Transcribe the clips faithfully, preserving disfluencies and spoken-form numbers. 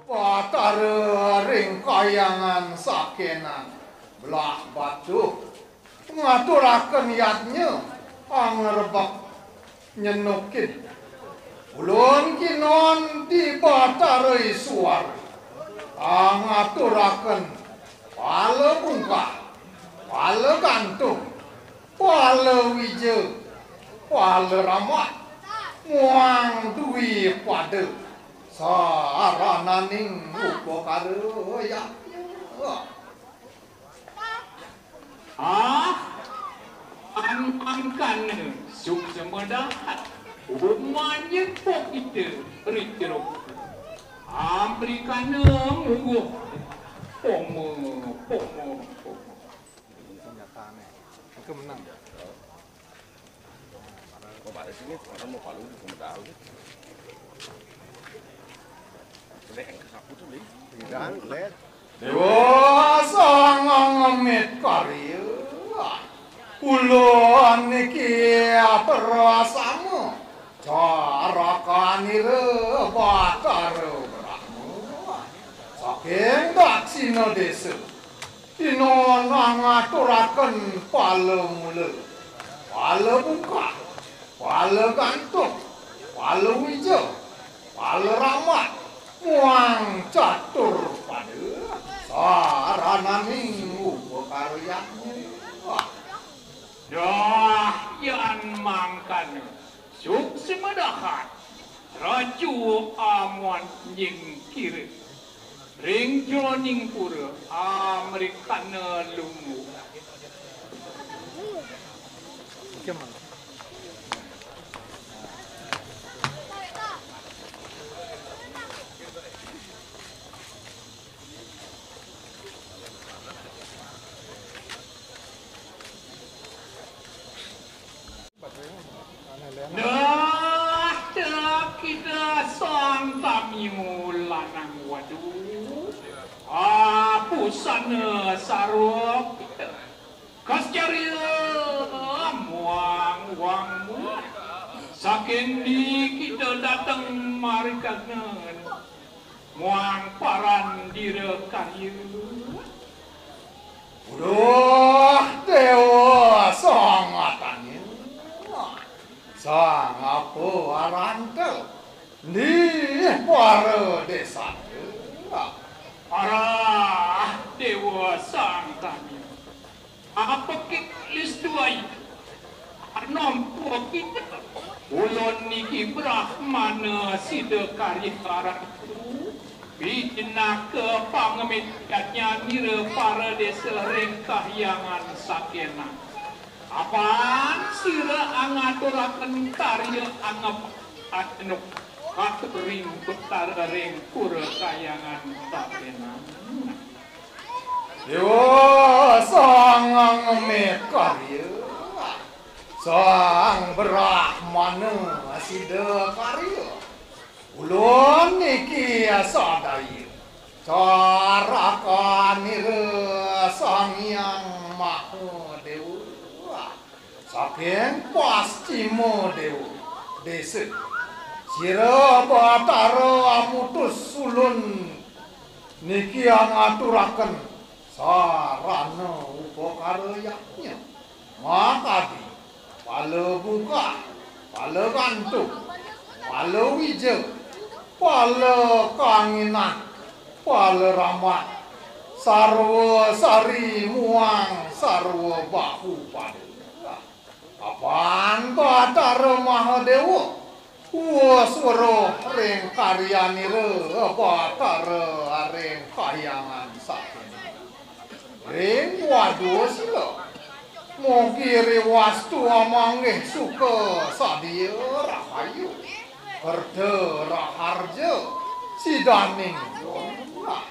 Batara ring kahyangan sakénan Blahbatuh ngaturaken yadnya angrebek nyenukin. Ulun kinon di Batara Iswara ngaturaken pala bungkah, pala gantung, pala wija, pala ramat, muang dwi pada sarananing upakara yadnya. Ah, an mangkana suksma dahat. Umanya pok ida ritiro. Amrikana mungguh. Poma, poma, poma. Senjatane. Engke menang. Déwa Sang Ngemit Karya. Kula niki prasama carakanira Batara Brahma. Saking daksina desa. Dina ngaturaken pala mula, pala bungkah, pala gantung, pala wija, pala ramat, muang catur pada sarananing upakarya. Dah yan mangkana. Suksma dahat, raju amuan nyingkira. Ring jroning pura amrikana lungguh. Nah, dah kita sang tamiu lanang wadu. Ah, busana sarwa kita. Kas carya muang wangmu. Saking di kita dateng marikanen. Muang paran dira karya. Uduh, Déwa Sang Atanya. Sang apa arantel? Ndi para desa? Arah Déwa Sang Atanya. Apa kik lis tuai? Anom tua kita. Ulun niki Brahmana Sida Karya Karatu. Pinaka pangemit yadnya nira para desa ring kahyangan sakéna. Apan sira angaturaken karya angep anuk katuring betara ring pura kahyangan sakéna. Déwa Sang Ngemit Karya, Sang Brahmana Sida Karya. Ulun niki sadaya carakanira Sang Hyang Maha Déwa. Saking Pascima Déwa, desa. Sira Batara amutus ulun niki angaturaken sarana upakara yadnya. Makadi, pala bungkah, pala gantung, pala wija, pala kanginan, pala ramat, sarwa sari muang sarwa bahu pada. Apan Batara Mahadéwa, Tuwus weruh ring karyanira Batara ring kahyangan saking ring Wadusila. Mugi riwastu amanggih suka sadia rahayu. Kerta raharja sidaning jolma.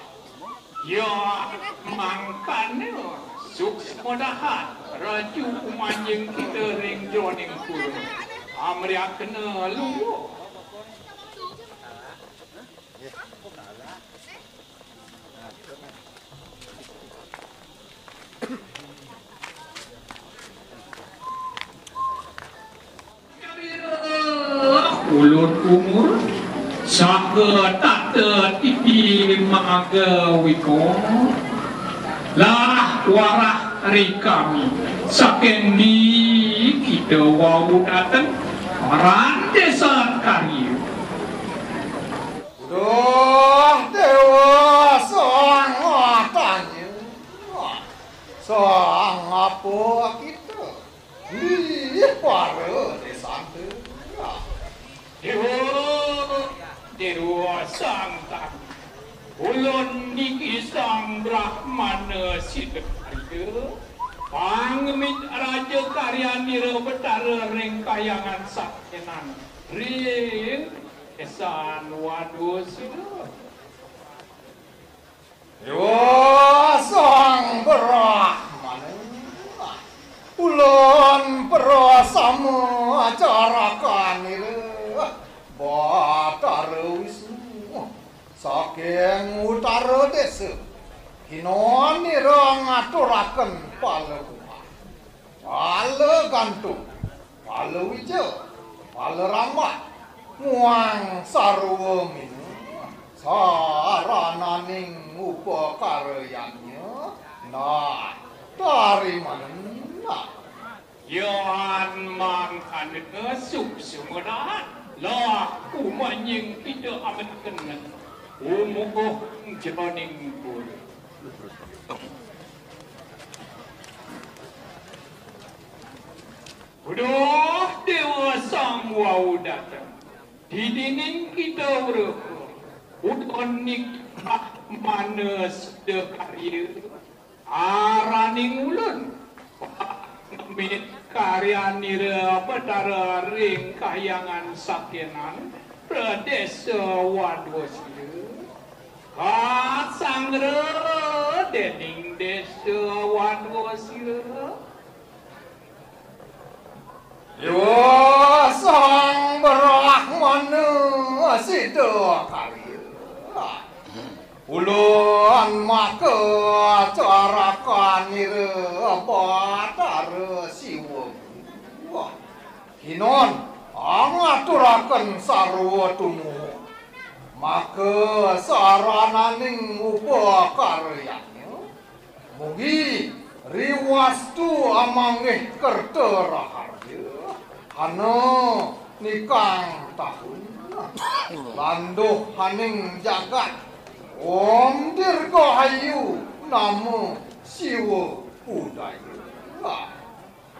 Ya, mangkana suksma dahat raju umanjing kita ring jroning pura. Amriakena luwung. Ulun umur saha tata titi maga wiko, lah warah ri kami, sakendi kita wau dateng marantesan karya. Duh, Déwa Sang Atanya. Sang apa kita? Ih, para desanta. Déwa, Déwa Sang Atanya. Ulun niki Sang Brahmana Sidakarya. Pangmit raja karyanira Betara ring kahyangan sakénan. Ring Désan Wadusila. Déwa Sang Brahmana. Ulun prasama carakanira Batara Wisnu saking utara désa. Kinonira ngaturaken pala kuman. Pala gantung, pala wija, pala rambat, muang sarwa minu, sarananing upakara yadnya, nah, tarimanen, nah. Yan mangkana suksma dahat, lah umanjing kita ametken umukuh jroning pura. Uduh, Déwa Sang wau dateng. Didinin kita wruha. Uduh nikah manes de karya. Araning ulun. Pamit karyanira Betara ring kahyangan sakénan. Pradésa Wadwasira. Kasanggra déning Désa Wadwasira. Déwa Sang Brahmana Sidakarya. Ulun maka carakanira Batara Siwa. Kinon, angaturaken sarwa tumuhun. Maka sarananing upakaryanya. Mugi riwastu amanggih kerta raharja. Hana nikang tahun. Landuh haning jagat. Om Dirgahayu nama Siwa Udaya.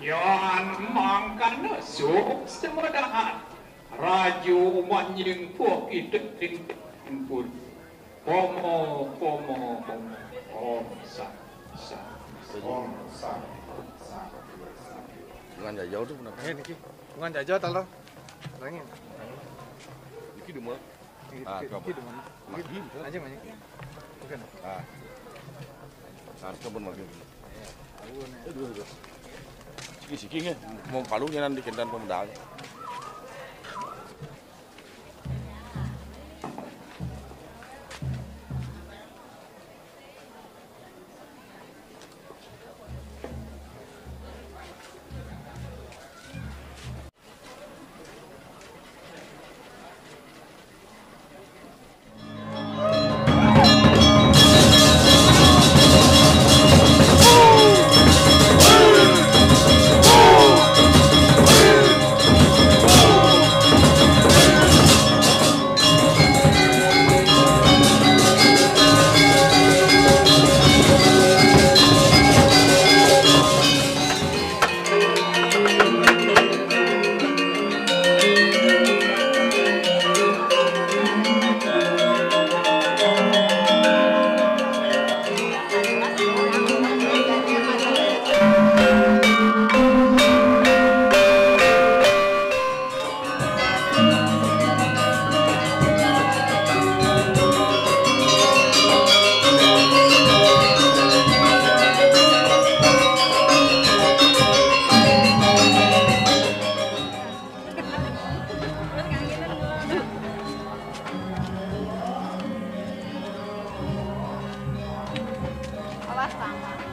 Yan mangkana suksma dahat. Raju manjing puak kita ring pun. Pomo, pomo, pomo. Om San, San, Om San, San, San. Dengan jajau tu kenapa? Eh, niki. Dengan jajau taler. Rangin. Niki duma. Ah, niki, coba. Niki duma. Magi. Aja, magi. Bukan. Ah. Ah, coba magi. Siki-siki nggih, mau palu nyenan di kendan pemedal. Tama.